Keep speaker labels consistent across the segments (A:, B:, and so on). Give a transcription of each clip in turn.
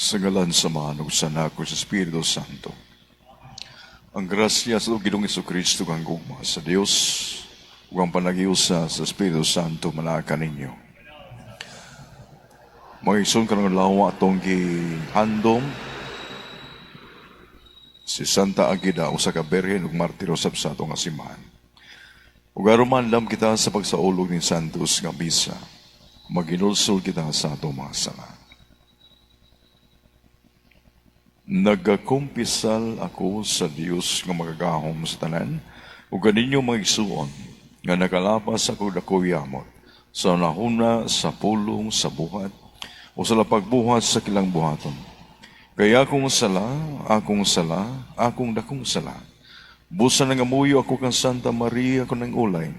A: Sa ngalan sa Amahan ug sa Anak ug sa Espiritu Santo. Ang grasya sa Ginoong Kristo, ang gugma sa Dios ug ang panaghiusa sa Espiritu Santo manaa kaninyo. Mga igsoon, karong adlaw atong gihandom si Santa Agueda, usa ka birhen ug martir usab sa atong simbahan. Ug aron maandam kita sa pagsaulog ni Santos nga misa, maghinulsol kita sa atong mga sala. Nagakumpisal ako sa Dios nga makagagahom sa tanan ug kaninyo, mga igsuon, nga nakalapas ako dako yamot sa hunahuna, sa pulong, sa buhat o sa lapagbuhat sa kilang buhaton. Kay akong sala, akong sala, akong dakong sala. Busa nangamuyo ako kang Santa Maria akong ulay,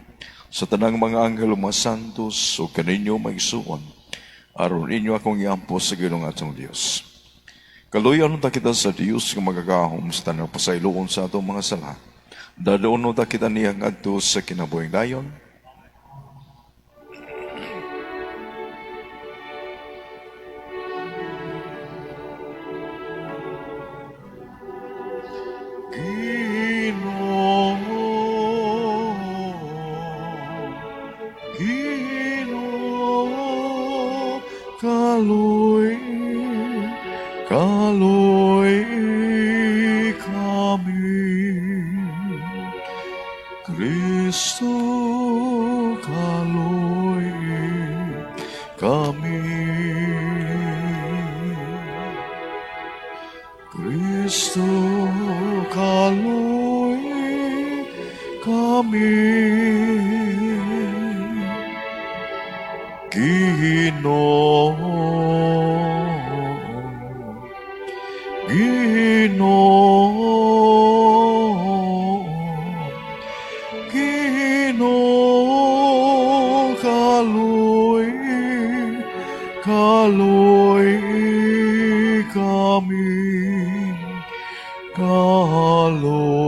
A: sa tanang mga anghel ug mga santos ug kaninyo, mga igsuon, aron inyo akong iampo sa Ginoong atong Dios. Kaluy-an unta kita sa Dios nga makagagahom sa tanan, pasayloon sa atong mga sala. Dad-on unta kita niya ngadto sa kinabuhing dayon. Ginoo, Ginoo, kaluy-i, kaluy-i kami. Kristo, kaluy-i kami. Kristo, kaluy-i kami. Ginoo, Ginoo, Ginoo, kaluy-i, kaluy-i kami. Kaluy-i,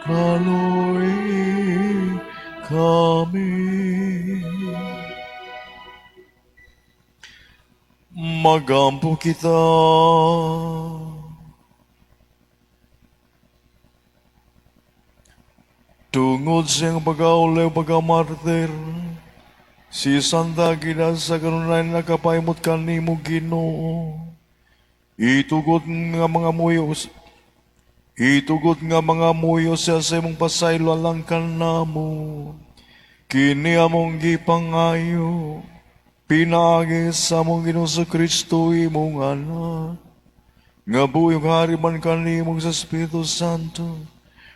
A: kaluy-i kami. Magampo kita. Tungod sa iyang pagkaulay pagkamartir, si Santa Agueda sa kanunay nakapaimot kanimo, Ginoo. Itugot nga mangamuyo siya sa imong pasaylo alang kanamo. Kini among gipangayo pinaagi sa among Ginoong Kristo, imong anak, nga buhi ug hari man kanimo sa Espiritu Santo,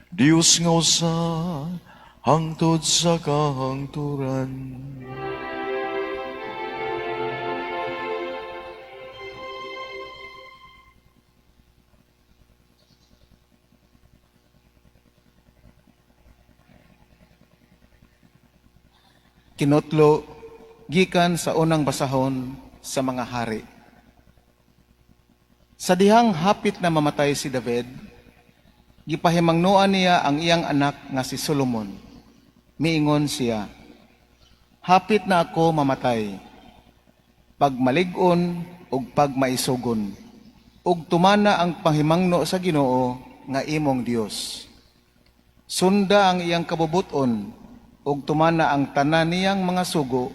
A: Dios nga usa, hangtod sa kahangturan.
B: Kinutlo gikan sa unang basahon sa mga hari. Sa dihang hapit na mamatay si David, gipahimangnoan niya ang iyang anak nga si Solomon. Miingon siya, "Hapit na ako mamatay, pagmalig-on ug pagmaisugon, ug tumana ang pahimangno sa Ginoo nga imong Dios. Sunda ang iyang kabubuton ug tumana ang tanan niyang mga sugo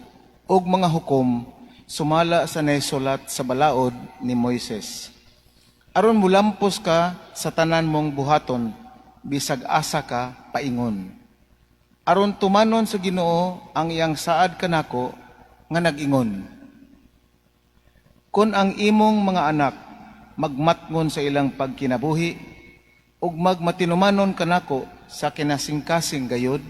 B: ug mga hukom sumala sa naisulat sa balaod ni Moises. Aron mulampos ka sa tanan mong buhaton bisag asa ka paingon. Aron tumanon sa Ginoo ang iyang saad kanako nga nag-ingon: Kon ang imong mga anak magmatngon sa ilang pagkinabuhi ug magmatinumanon kanako sa kinasingkasing gayod,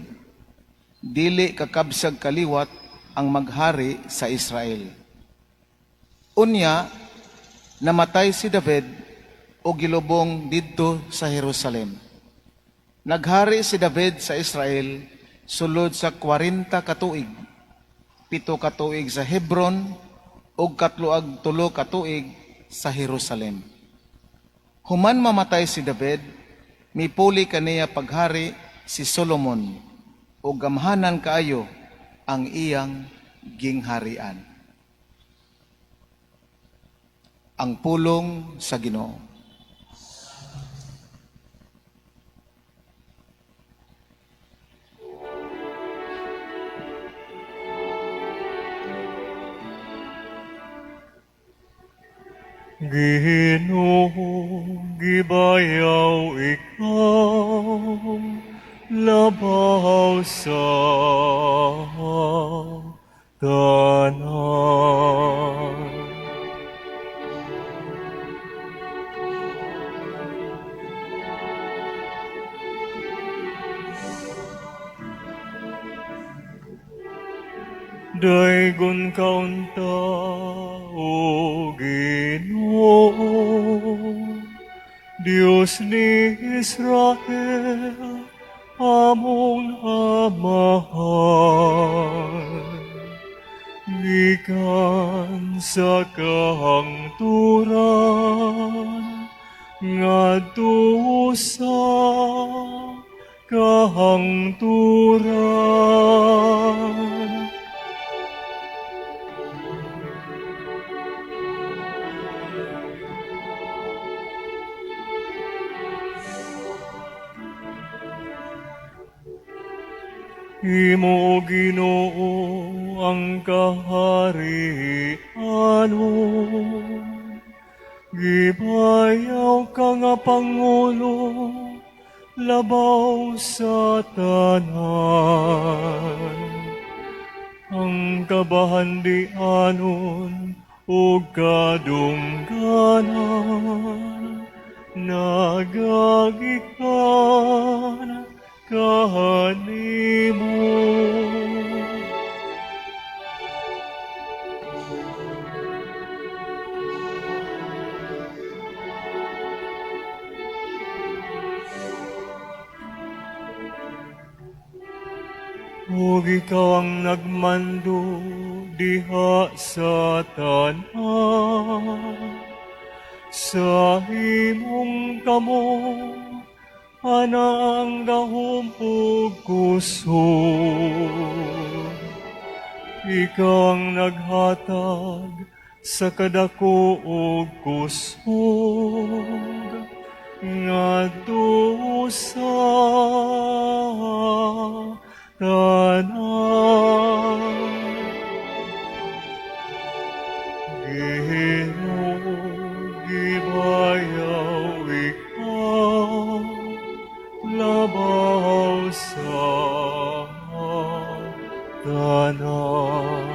B: dili kakabsag kaliwat ang maghari sa Israel." Unya namatay si David ug gilubong didto sa Jerusalem. Naghari si David sa Israel sulod sa 40 ka tuig, 7 ka tuig sa Hebron ug 33 ka tuig sa Jerusalem. Human mamatay si David, mipuli kaniya paghari si Solomon ug gamhanan kaayo ang iyang gingharian. Ang pulong sa Ginoo.
C: Ginoo, gibayaw ikaw, labaw sa tanan. Daygon ka unta, o Ginoo, Dios ni Israel, among Amahan. Gikan sa kahangturan, ngadto sa kahangturan. Imo, Ginoo, ang kaharianon. Gibayaw ka nga pangulo, labaw sa tanan. Ang kabahandianon ug kadungganan, nagagikan kanimo. Ug ikaw ang nagmando diha sa tanan, sa imong kamot ana ang gahom ug kusog. Ikaw ang naghatag sa kadako ug kusog ngadto sa tanan. Ginoo, gibayaw ikaw, labaw sa tanan.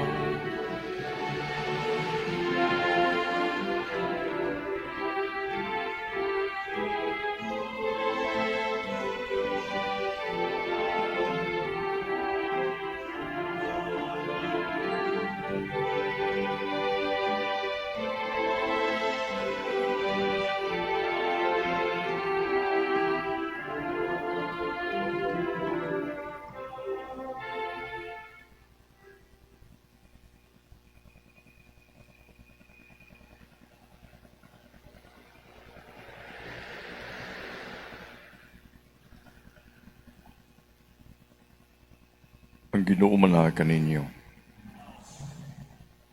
A: Ang Ginoo manaa kaninyo.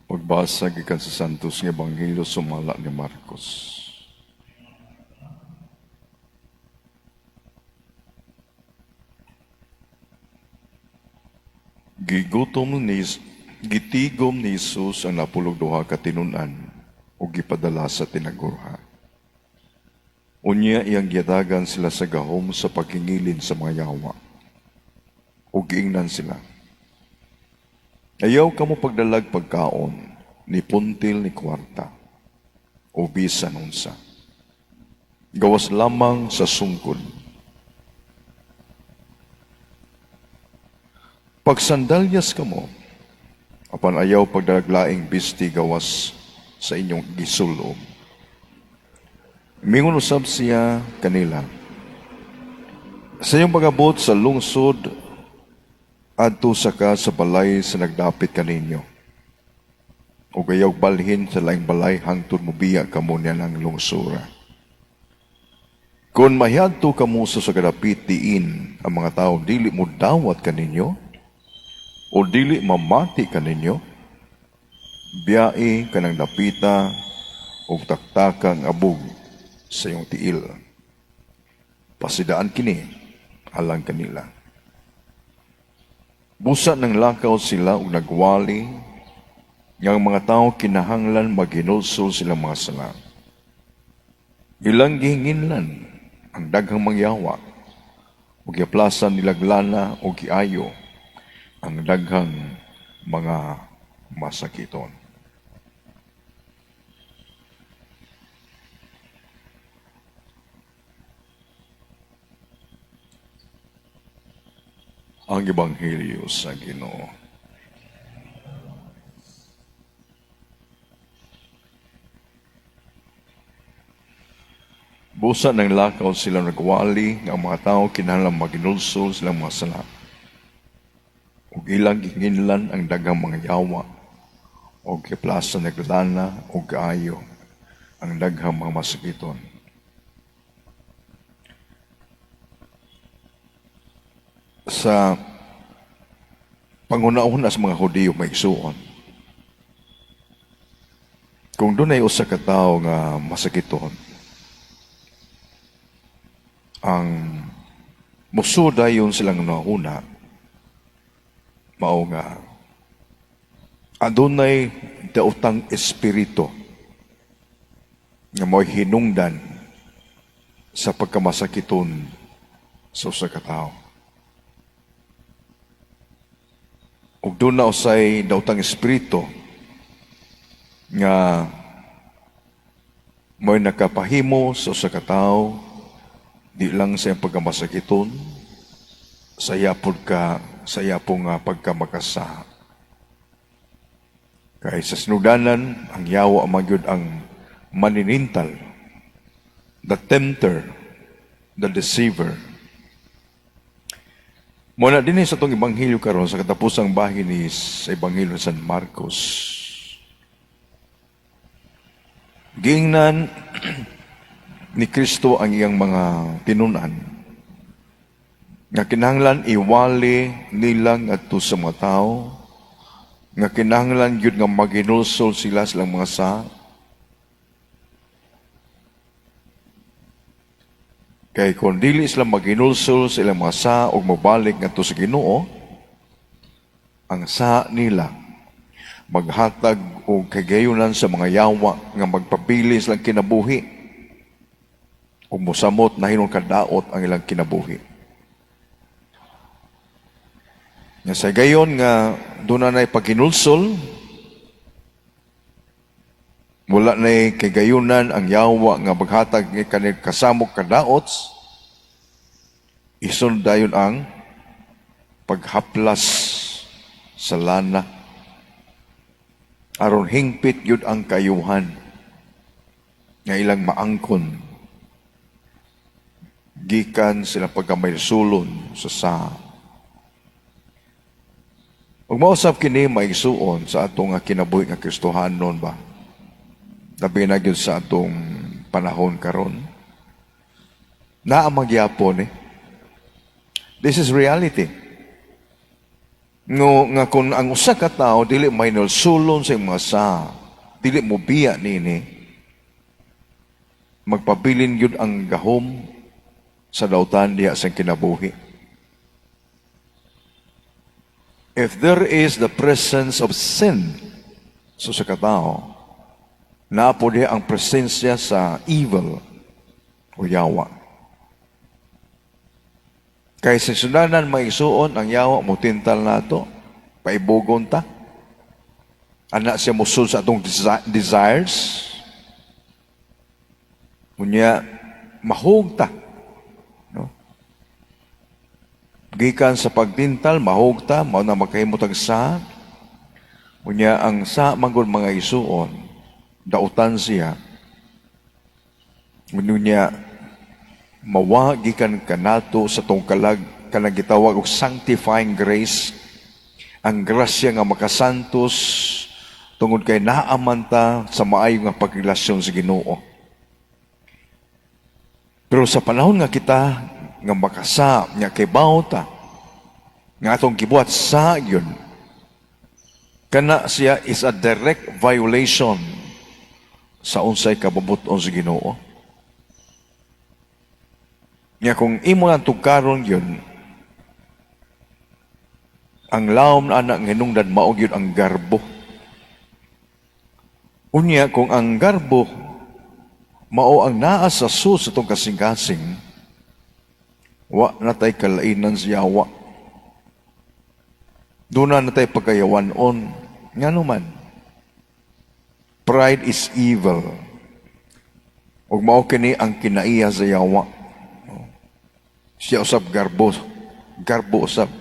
A: Pagbasa gikan sa Santos nga Ebanghelyo sumala ni Marcos. Gigutom ni gitigom ni Jesus ang 12 ka tinun-an ug gipadala sa tinagurha. Unya iyang giyatagan sila sa gahom sa pagkingilin sa mga yawa. Ug giingnan sila, ayaw kamo pagdalag pagkaon, ni puntil ni kwarta, o bisan unsa. Gawas lamang sa sungkod. Pagsandalyas kamo, apan ayaw pagdalag laing bisti gawas sa inyong gisulob. Mingon usab siya kanila, sa iyong pag-abot sa lungsod, adto sa ka sa balay sa nagdapit kaninyo. O gayaw balhin sa laing balay hangtod mobiya kamo niya ng lungsura. Kung mahiadto kamo sa kadapit diin ang mga tao dili mo dawat kaninyo o dili mamati kaninyo, biyai kanang dapita ug taktaka ang abog sa iyong tiil. Pasidaan kini alang kanila. Busa nang lakaw sila ug nagwali nga ang mga tao kinahanglan maghinulsol silang mga sala. Ilang gihinginlan ang daghang mangyawa ug giaplasan nilag lana ug giayo ang daghang mga masakiton. Ang Ebanghelyo sa Ginoo. Busa ng lakaw sila nagwali nga ang mga tao kinahanglan maginulsol silang mga sala. Ug ilang gihinginlan ang daghang mga yawa og giplasan naglana og kaayo ang daghang mga masakiton. Sa panghuna-huna sa mga Hudiyo, mga igsuon, kung dunay usa ka tawo nga masakiton, ang musuda dayon silang nauna mao nga adunay daotang espiritu nga mo'y hinungdan sa pagkamasakiton sa usa ka tawo. Ug doon na usay daotang espiritu nga mo'y nakapahimo sa usa ka tawo di lang sa iyang pagkamasakiton, sa iya pod ka sa iya po nga pagkamakasa. Kay sa sinudanan, ang yawa magyud ang maninintal, the tempter, the deceiver. Muna din sa itong ebanghelyo karon sa katapusang bahin ni sa ebanghelyo ni San Marcos. Giingnan ni Kristo ang iyang mga tinunan nga kinahanglan iwali nila ngadto sa mga tao, nga kinahanglan gyud nga maginulsol sila silang mga sa. Kay kung dili sila maginulsol sa ilang mga sa og mobalik ngadto sa Ginoo, ang sa nila maghatag og kagayunan sa mga yawa nga magpabili silang kinabuhi ug mosamot na hinon kadaot ang ilang kinabuhi. Nga sa gayon nga doon na paghinulsol, wala na kagayunan ang yawa nga maghatag ni kanil kasamok kadaot, isunod dayon ang paghaplas sa lana. Aron hingpit yun ang kayuhan nga ilang maangkon gikan sila pagkamaysulon sa sa. Ug mausap kini maigsuon sa atong nga kinabuhi nga Kristohanon ba? Labi na gyud sa atong panahon karon. Naa magyapon eh. This is reality. Ngo nga kung ang usa ka tawo dili mahinulsulon sa iyang mga sa, dili mo biya nini, magpabilin gyud ang gahom sa dautan diha sa kinabuhi. If there is the presence of sin sa usa ka tawo, naa po diha ang presensya sa evil o yawa. Kay sa sudanan maigsuon ang yawa motintal nato, paibugon ta. Ana siya mosul sa atong desires. Unya mahug ta. No? Gikan sa pagtintal, mahug ta, mao na makahimo tag sa. Unya ang sa manggod mga isuon, dautan siya. Unya mawa gikan kanato sa tong kalag kanang gitawag og sanctifying grace, ang grasya nga makasantos tungod kay naaman ta sa maayo nga pagrelasyon sa Ginoo. Pero sa panahon nga kita nga makasa nga kibaw ta nga atong gibuhat sa yun, kana siya is a direct violation Sa unsay kabubut-on sa Ginoo. Nya kung imo lang tugkaron yun, ang lawom na anak nga hinungdan mao gyud ang garbo. Unya kung ang garbo mao ang naa sa sus atong kasing-kasing, wa na tay kalainan sa yawa. Doon na tay pagkayawanon. Ngano man? Pride is evil. Ug mao kini ang kinaiya sa yawa. Siya usab garbo. Garbo usab.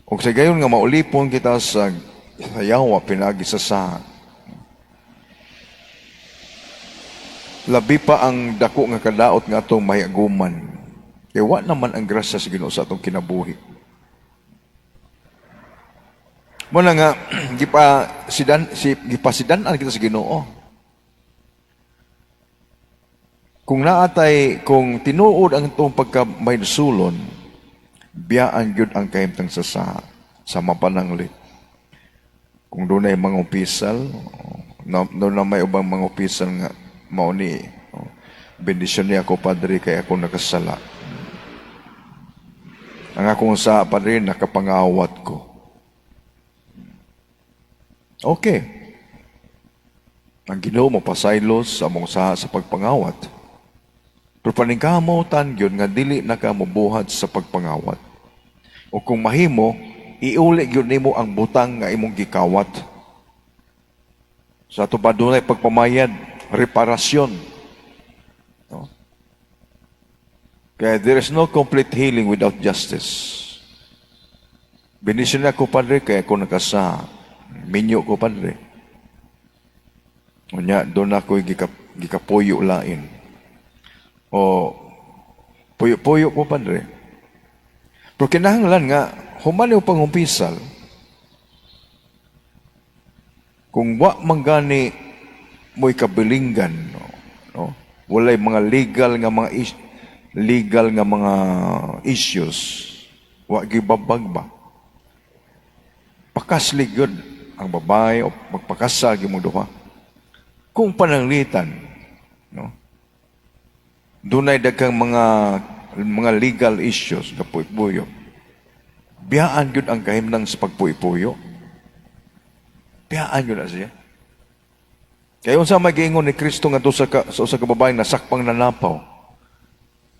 A: Ug sa gayon nga maulipon kita sa yawa pinagi sa saha. Labi pa ang dako nga kadaot nga atong mahiaguman. Kay wa naman ang grasya sa Ginoo sa atong kinabuhi. Muna nga gipasidan-an kita sa Ginoo. Kung naatay, kung tinuod ang itong pagkamahinsulon, biyaan gyud ang kahimtang sa sa mapananglit. Kung doon ay mga opisal, doon na may ubang mga opisal nga mao ni, oh, bendisyon niya ako, Padre, kay ako nakasala. Ang akong sa, Padre, nakapangawat ko. Okay. Ang Ginoo mapasaylos sa among saha sa pagpangawat. Pero paningkamutan gyud nga dili na ka mobuhat sa pagpangawat. O kung mahimo, iuli gyud nimo ang butang nga imong gikawat. Sa ato pa dunay pagpamayad, reparasyon. No? Kaya there is no complete healing without justice. Bendisyon ako, Padre, kaya ako nakasa. Minyo ko, Padre. Unya, doon ako gikapuyo lain. O, puyo-puyo ko, Padre. Pero kinahanglan nga, humaliw pangumpisal, kung wa manggani mo'y kabilinggan, no? No? Walay mga legal nga mga issues, wa gibabag ba? Pakaslig yun ang babae o magpakasal gyud mo duha. Kung pananglitan, no? Dunay daghang mga legal issues nga puy-puyo. Biyaan gyud ang kahimtang sa pagpuy-puyo. Biyaan gyud na siya. Kaya unsa may giingon ni Kristo ngadto sa usa ka babae nasakpang nanapaw.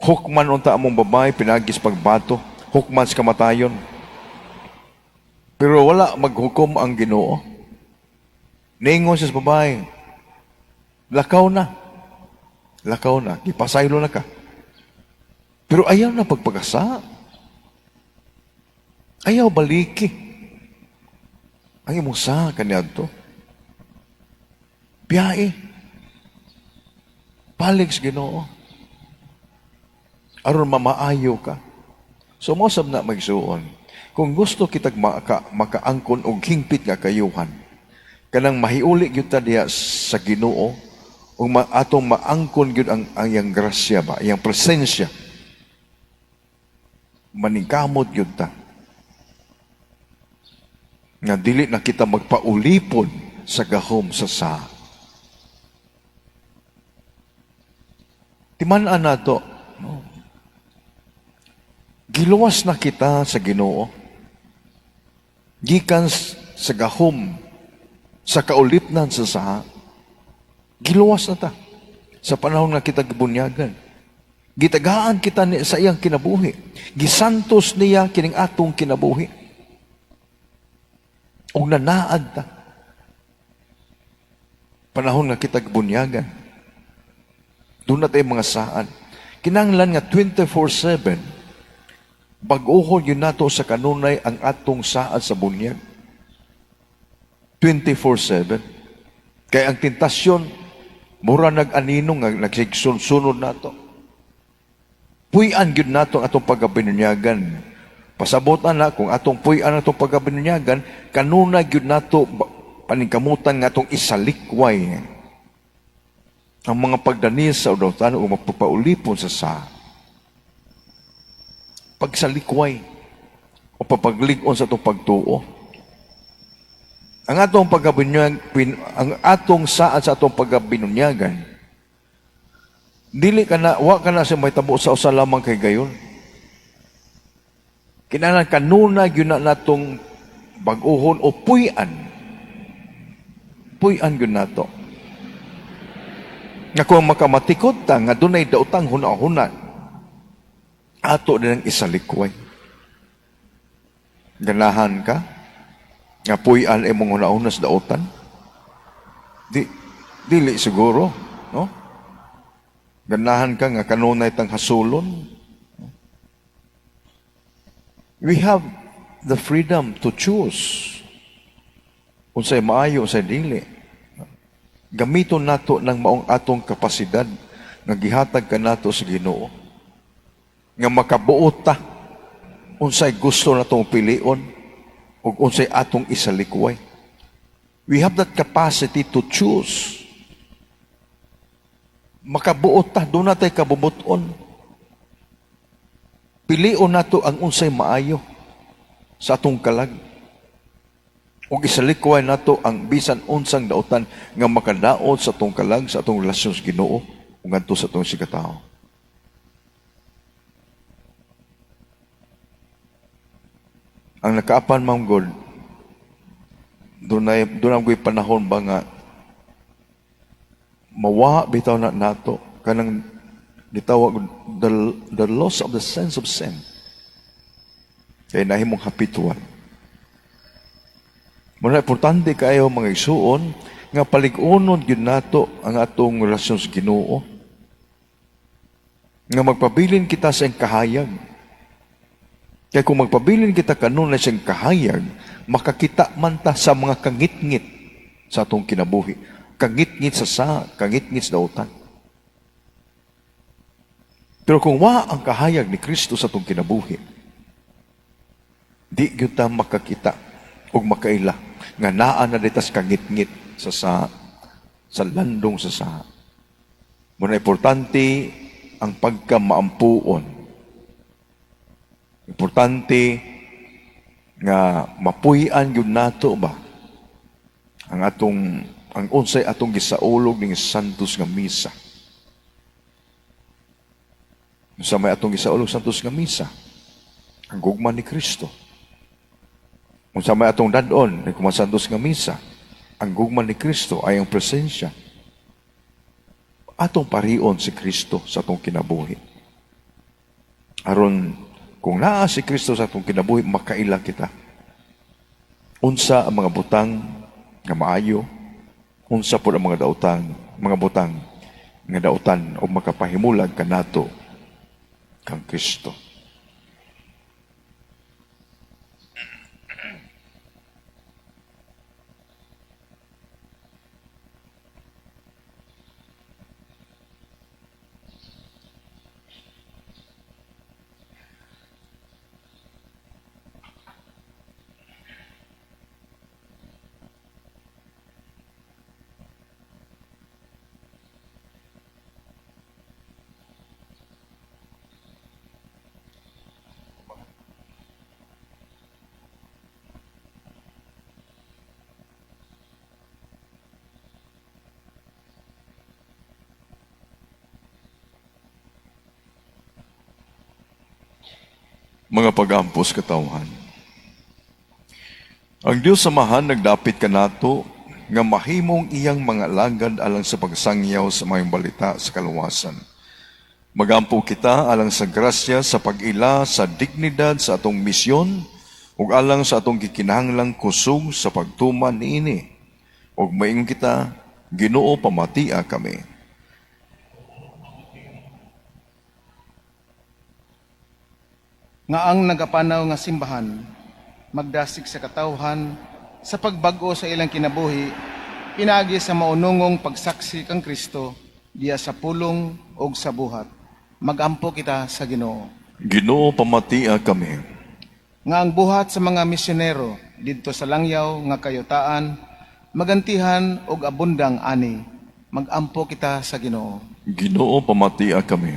A: Hukman unta among babae pinaagi sa pagbato, hukman sa kamatayon. Pero wala maghukom ang Ginoo. Niingon siya sa babae, lakaw na. Lakaw na, gipasaylo na ka. Pero ayaw na pagpagasa. Ayaw baliki. Ang imong sa kaniadto. Biyae. Balik sa Ginoo. Aron mamaayo ka. So mosab na magsuon. Kung gusto kitag makaangkon og hingpit nga kayuhan, kanang mahiuli gyud ta diha sa Ginoo ug atong maangkon gyud ang iyang grasya ba, iyang presensya. Maningkamot gyud ta. Nga dili na kita magpaulipon sa gahom sa sa. Timan-an nato, no? Giluwas na kita sa Ginoo. Gikan sa gahom, sa kaulipnan sa saha. Giluwas na ta sa panahon nga kita gibunyagan. Gitagaan kita sa iyang kinabuhi. Gisantos niya kining atong kinabuhi. Og nanaad ta. Panahon nga kita gibunyagan. Doon na tayo mga saan. Kinahanglan nga 24/7, bag-ohon yun nato sa kanunay ang atong saad sa bunyag. 24/7. Kaya ang tentasyon, mura nag-anino nga nagsigsunod nato. Puy-an gyud nato ang atong pagkabinunyagan. Pasabotan na kung atong puy-an atong pagkabinunyagan, kanunay gyud nato paningkamutan nga atong isalikway ang mga pagdanis sa udawtan o magpapaulipon sa sa pagsalikway o papaglig-on sa atong pagtuo. Ang atong pagkabinunyag, ang atong saad sa atong pagkabinunyagan, dili ka na, wa ka na sa mahitabo sa usa lamang kay gayon. Kinahanglan kanunay gyud na natong bag-ohon o puy-an. Puy-an gyud nato. Nga kung makamatikod ta nga dunay daotang huna-huna, ato din ang isalikway. Ganahan ka nga puy-an imong huna-huna sa daotan? Di dili siguro, no? Ganahan ka nga kanunay tang hasulon? We have the freedom to choose unsay maayo, unsay dili. Gamiton nato ng maong atong kapasidad nga gihatag kanato sa Ginoo nga makabuot ta unsay gusto natong pilion ug unsay atong isalikway. We have that capacity to choose. Makabuot ta, duna tay kabubuton. Pilion nato ang unsay maayo sa atong kalag. Ug isalikway nato ang bisan unsang dautan nga makadaot sa atong kalag, sa atong relasyon sa Ginoo ug ngadto sa atong isigkatawo. Ang nakaapan, Ma'am God, dunay ko'y panahon ba nga mawa bitaw na nato kanang gitawag the loss of the sense of sin. Kay nahimong habitual. Muna importante kaayo, mga igsuon, nga palig-unon gyud nato ang atong relasyon sa Ginoo. Nga magpabilin kita sa iyang kahayag. Kaya kung magpabilin kita kanunay sa iyang kahayag, makakita man ta sa mga kangitngit sa atong kinabuhi. Kangitngit sa kangitngit sa dautan. Pero kung wa ang kahayag ni Kristo sa atong kinabuhi, di gyud ta makakita ug makaila nga naa na ditas kangitngit sa landong sa saa. Muna importante ang pagkamaampuon. Importante nga mapuy-an gyud nato ba ang unsay atong gisaulog ning Santos nga Misa. Unsa may atong gisaulog Santos nga Misa? Ang gugma ni Kristo. Unsa may atong dad-on ni Santos nga Misa? Ang gugma ni Kristo ay ang presensya. Atong parion si Kristo sa atong kinabuhi. Aron kung naa si Kristo sa atong kinabuhi, makaila kita. Unsa ang mga butang nga maayo, unsa pod ang mga daotang, mga butang nga dautan o makapahimulag kanato kang Kristo. Mga pag-ampos katawhan. Ang Dios Amahan nagdapit kanato nga mahimong iyang mga alagad alang sa pagsangyaw sa mayong balita sa kaluwasan. Magampo kita alang sa grasya sa pag-ila sa dignidad sa atong misyon ug alang sa atong gikinahanglang kusog sa pagtuman niini. Ug maingon kita, Ginoo, pamatia kami.
B: Nga ang nagapanaw nga simbahan magdasig sa katawhan sa pagbag-o sa ilang kinabuhi pinaagi sa maunungong pagsaksi kang Kristo diya sa pulong ug sa buhat. Magampo kita sa Ginoo.
A: Ginoo, pamatia kami.
B: Nga ang buhat sa mga misyonero didto sa langyaw nga kayutaan magantihan og abundang ani. Magampo kita sa Ginoo.
A: Ginoo, pamatia kami.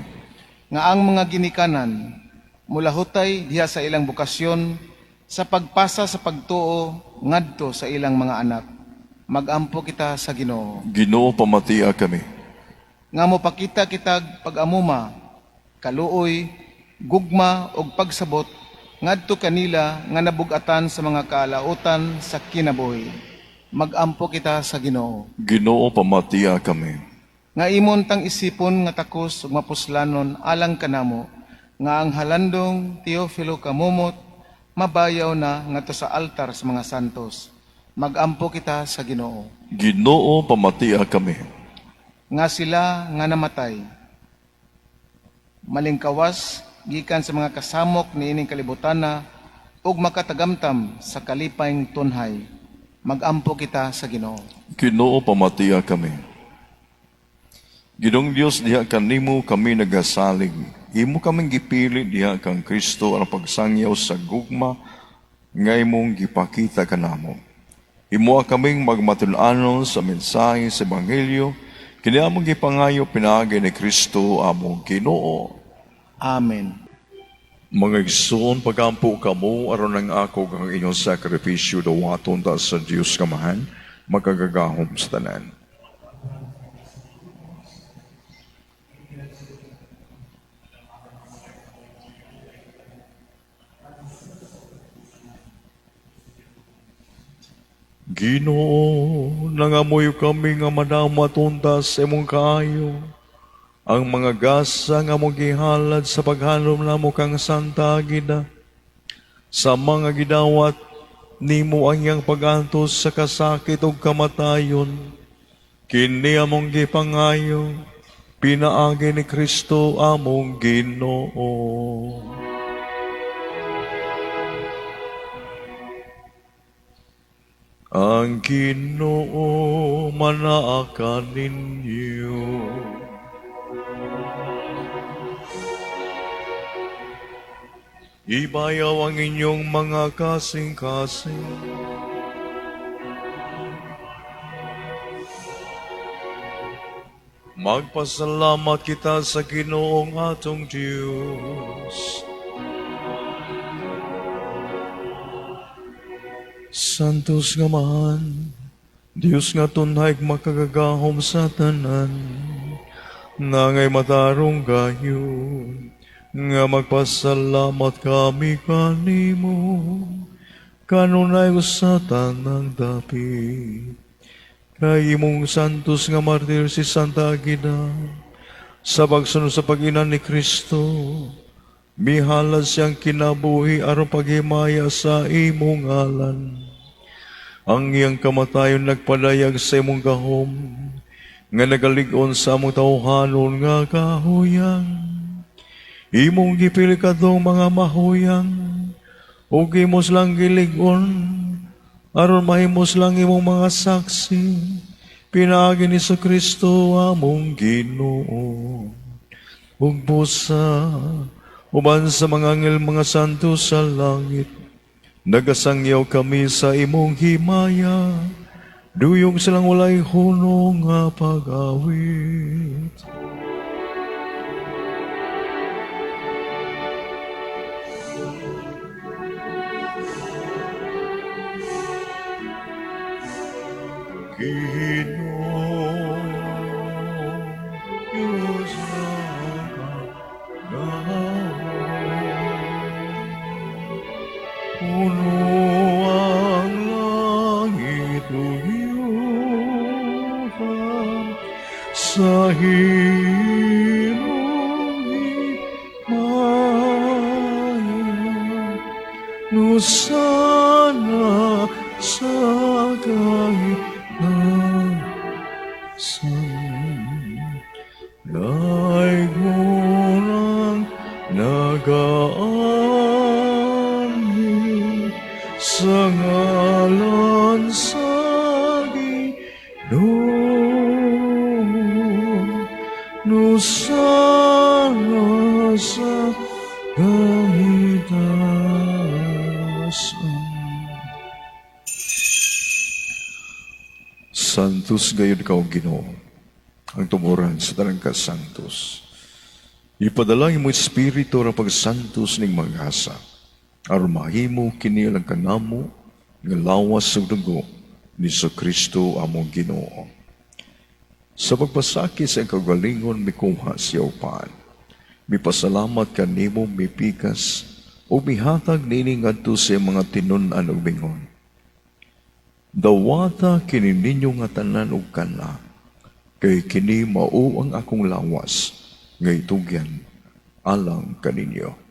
B: Nga ang mga ginikanan mulahutay diha sa ilang bokasyon Sa pagpasa sa pagtuo ngadto sa ilang mga anak. Magampo kita sa Ginoo.
A: Ginoo, pamatia kami.
B: Nga mopakita kitag pag-amuma, kaluoy, gugma ug pagsabot ngadto kanila nga nabug-atan sa mga kaalautan sa kinabuhi. Magampo kita sa Ginoo.
A: Ginoo, pamatia kami.
B: Nga imon tang isipon nga takos ug mapuslanon alang kanamo nga ang halandong Teofilo Camomot mabayaw na ngadto sa altar sa mga santos. Magampo kita sa Ginoo.
A: Ginoo, pamatia kami.
B: Nga sila nga namatay malingkawas gikan sa mga kasamok niining kalibutana ug makatagamtam sa kalipayng tunhay. Magampo kita sa Ginoo.
A: Ginoo, pamatia kami. Ginoong Dios, diha kanimo kami nagasalig. Imo kaming gipili diha kang Kristo aron pagsangyaw sa gugma nga imong gipakita kanamo. Imoa kaming magmatun-anon sa mensahe sa Ebanghelyo, kini among gipangayo pinaagi ni Kristo among Ginoo.
B: Amen.
A: Mga igsoon, pagampo kamo aron ang ako kang inyong sakripisyo dawaton ta sa Dios Kamahan, makagagahom sa tanan. Ginoo, nangamuyo kami nga madawat unta sa imong kaayo. Ang mga gasa nga among gihalad sa paghalom namo kang Santa Agida. Sa mga gidawat nimo ang iyang pag-antos sa kasakit ug kamatayon. Kini among gipangayo, pinaagi ni Kristo among Ginoo. Ang Ginoo manaa kaninyo. Ibayaw ang inyong mga kasing-kasing. Magpasalamat kita sa Ginoong atong Diyos. Santos nga Amahan, Diyos nga tunhay makagagahom sa tanan, nangay matarong gayon, nga magpasalamat kami kanimo, kanunay sa tanang dapit. Kay imong santos nga martir si Santa Agida, sa pagsunod sa pag-ina ni Kristo, mihalad siyang kinabuhi aron paghimaya sa imong ngalan. Ang iyang kamatayon nagpadayag sa imong gahom, nga nagalig-on sa among tawhanon nga kahuyang. Imong gipili kadtong mga mahuyang, ug imo silang gilig-on, aron mahimo silang imong mga saksi, pinaagi ni sa Kristo among Ginoo. Ug busa, uban sa mga anghel mga santo sa langit, nagasangyaw kami sa imong himaya, duyong silang walay hunong nga pag-awit. Ginoo, Diyos nga gahom, puno ang langit ug yuta sa imong himaya. Hosana sa kahitasan. Laygon ang nagaanhi sa ngalan sa Ginoo. Hosana sa kahitasan. Santos gayud ka, O Ginoo, ang tumuran sa tanang kasantos. Ipadala imong Espiritu ra pagsantos ning mga gasa. Aron mahimo kini alang kanamo nga lawas ug dugo ni Kristo among Ginoo. Sa pagpasakit sa kagalingon, mikuha siya og pan. Mipasalamat kanimo, mipikas, ug mihatag nini ngadto sa iyang mga tinun-an ug mingon: "Dawata kini ninyo nga tanan ug kana, kay kini mao ang akong lawas nga itugyan alang kaninyo."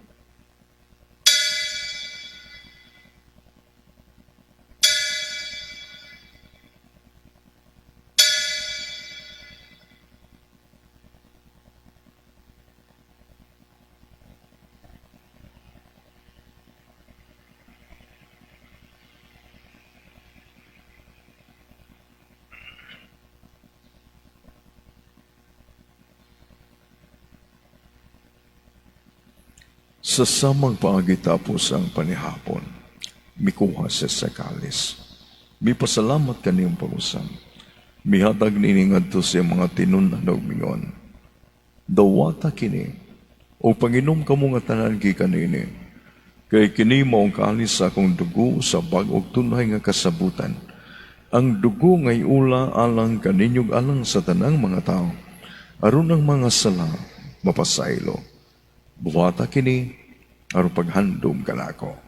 A: Sa samang paagi tapos ang panihapon, mikuha siya sa kalis. Mipasalamat kaniyong pag-usam. Mihatag nini ngadto sa iyang mga tinun-an ug mingon: "Dawata kini, ug panginom kamo nga tanan gikan niini. Kay kini mao ang kalis sa akong dugo sa bag-ong tunhay nga kasabutan. Ang dugo nga iula alang kaninyo ug alang sa tanang mga tao, aron ang mga sala mapasaylo. Buhata kini aron paghandom kanako."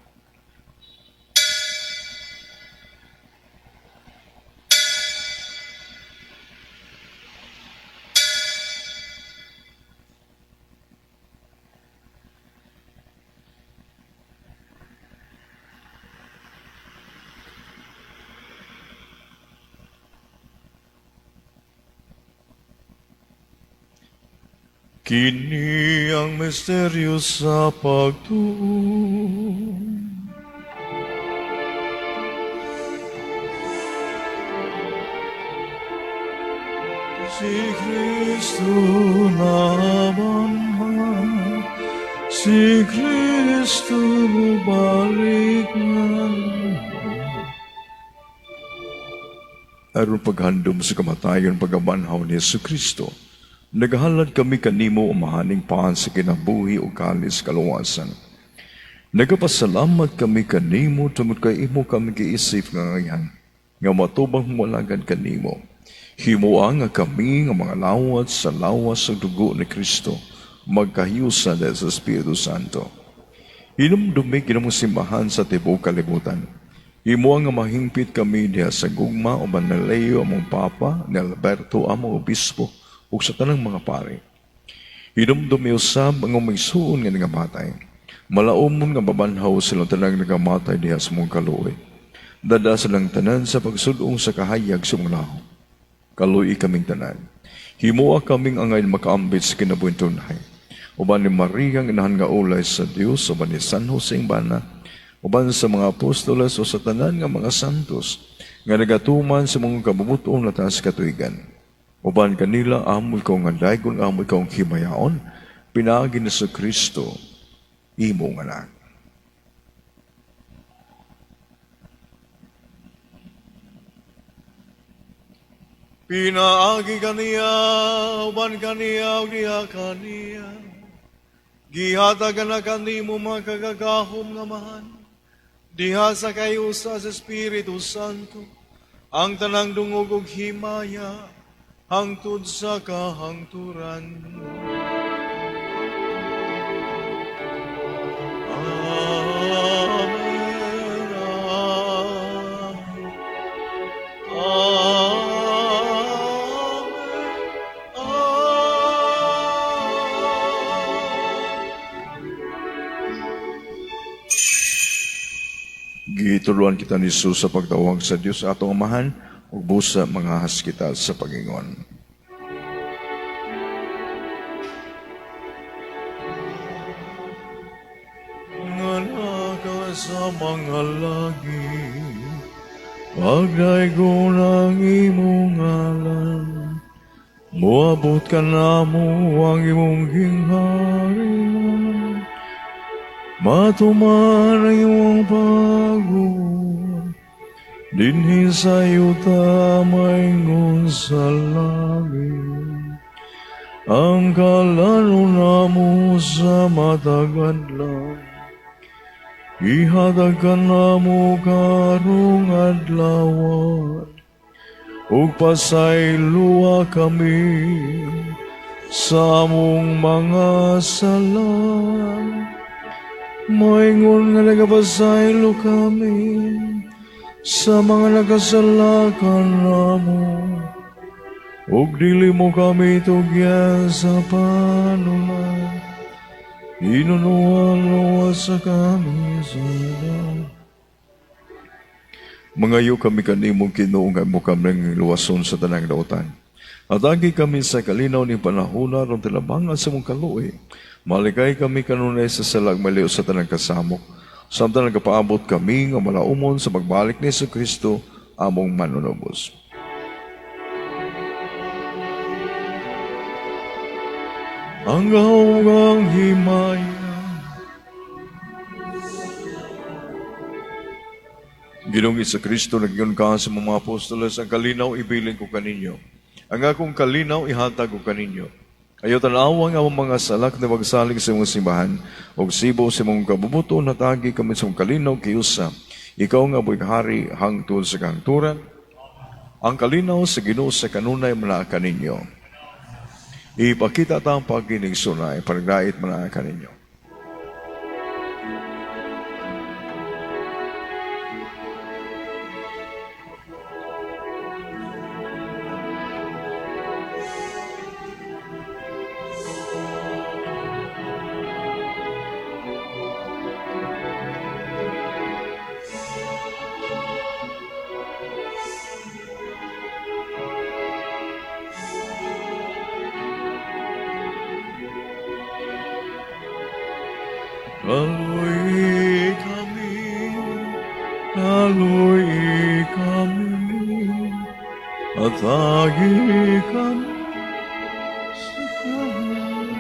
A: Kini ang misteryo sa pagtuo. Si Kristo nabanhaw, si Kristo mubalik na. Aron paghandom sa kamatayon pagkabanhaw ni Hesus Kristo, naghalad kami kanimo, Amahaning paan sa kinabuhi ug kalis kaluwasan. Nagapasalamat kami kanimo tungod kay imo kami giisip nga ngayan, nga matubang moalagad kanimo. Himoa nga kami nga mga lawat sa lawas sa dugo ni Kristo, magkahiusa sa Espiritu Santo. Hinumdumi kinamong simbahan sa tibuok kalibutan. Himoa nga mahingpit kami diha sa gugma uban ni Leo among Papa, ni Alberto among Obispo, ug sa tanang mga pari. Hinumdumi usab ang umigsuon nga nangamatay. Malaumon nga mabanhaw silang tanang nagamatay diha sa mong kaluoy. Dada silang tanan sa pagsudong sa kahayag sa mong laho. Kaluoy kaming tanan. Himoa kaming angay makaambit sa kinabuhing tunhay. Uban ni Maria ang inahan nga ulay sa Dios, uban ni San Jose ang bana, uban sa mga apostoles o sa tanan nga mga santos, nga nagatuman sa mga kabubuton na taas katuigan. Uban kanila amo ikaw nga daygon, amo ikaw ang himayaon, pinaagi ni sa Kristo, imong anak. Pinaagi kaniya, uban kaniya, ug diha kaniya. Gihatagan na kanimo mga kagagahom nga mahan. Diha sa kayusa sa Espiritu Santo, ang tanang dungog ug himaya, hangtod sa kahangturan. Amen. Amen. Amen. Amen. Gituruan kita ni Jesus sa pagtawag sa Dios atong Amahan, ug busa mangahas kita sa pagingon. Nga sa mga lagi, pagdaygon ang imong ngalan, moabot ka namo ang imong gingharian, matuman ang imong pag-uwan, dinhi sa yuta maingon sa langit. Ang kalano namo sa matag adlaw, Ihatag kanamo karong adlaw, ug pasayloa kami sa among mga sala, moingon nga nagapasaylo kami sa mga nakasala kanamo. Ug dili mo kami tugyan sa panulay, hinunuan sa kami sa daot. Mangayo kami kanimo, Ginoo, nga imo kami luwason sa tanang dautan. Hatagi kami sa kalinaw ning panahona aron tinabangan sa imong kaluoy. Malikay kami kanunay sa sala ug maliw sa tanang kasamok, samtang nagapaabot kami nga malaumon sa pagbalik ni Kristo among manunubos. Ang gahom ang himaya. Ginoong Kristo, nag-ingon ka sa mga apostoles, "Ang kalinaw ibilin ko kaninyo. Ang akong kalinaw ihatag ko kaninyo. Ayaw tanawa ang among mga sala kundi pagsalig sa imong simbahan, ug sa ibaw sa imong kabubut-on hatagi kami sa imong kalinaw kiusa. Ikaw nga buhi hari hangtod sa kahangturan." Ang kalinaw sa Ginoo sa kanunay manaa kaninyo. Ipakita ta ang paghinigsunay, panagdait manaa kaninyo. Kaluy kami, kaluy kami, hatagi kami sa kaluoy.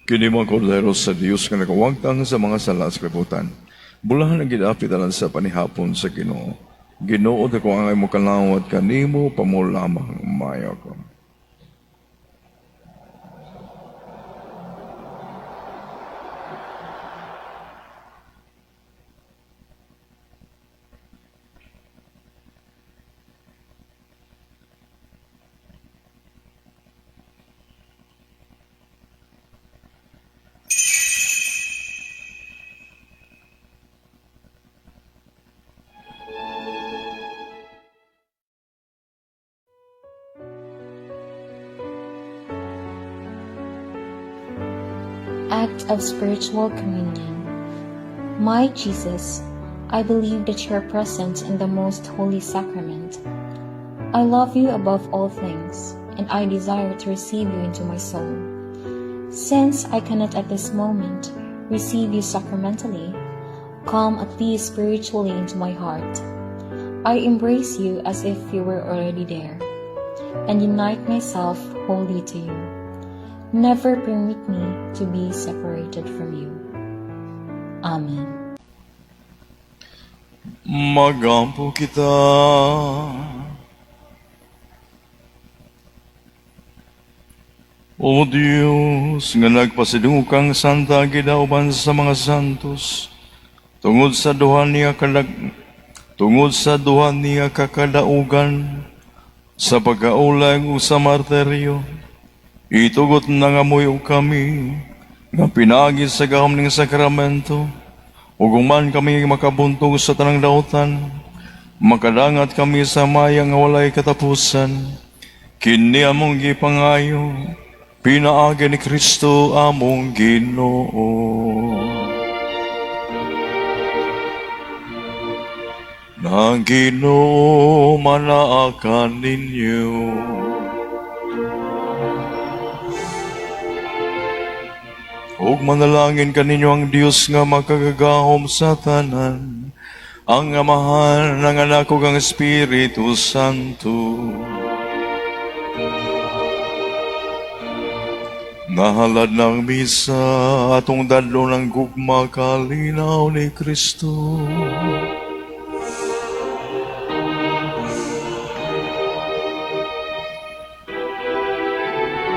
A: Kini mga kordero sa Dios nga nagawagtang sa mga sala sa kalibutan. Bulahan ang gidapit alang sa panihapon sa Ginoo. Ginoo, dako ang imong kalawat kanimo, pamo lamang maayo ko.
D: Act of Spiritual Communion. My Jesus, I believe that you are present in the most holy sacrament. I love you above all things, and I desire to receive you into my soul. Since I cannot at this moment receive you sacramentally, come at least spiritually into my heart. I embrace you as if you were already there, and unite myself wholly to you. Never permit me to be separated from you. Amen.
A: Magampo kita. O Diyos, nga nagpasidungog kang Santa Aguila uban sa mga santos, tungod sa duha niya ka kadaugan sa pagkaulag ug sa martiryo, itugot na nga moy-ug kami nga pinaagi sa gahom ning sakramento ug man kami makabuntog sa tanang dautan, makadangat kami sa maya nga walay katapusan. Kini among gipangayo pinaagi ni Kristo among Ginoo. Ang Ginoo manaa kaninyo. Ug manalangin kaninyo ang Dios nga makagagahom sa tanan, ang Amahan, ang Anak ug ang Espiritu Santo. Nahalad ng misa, atong dadlong ang gugma kalinaw ni Kristo.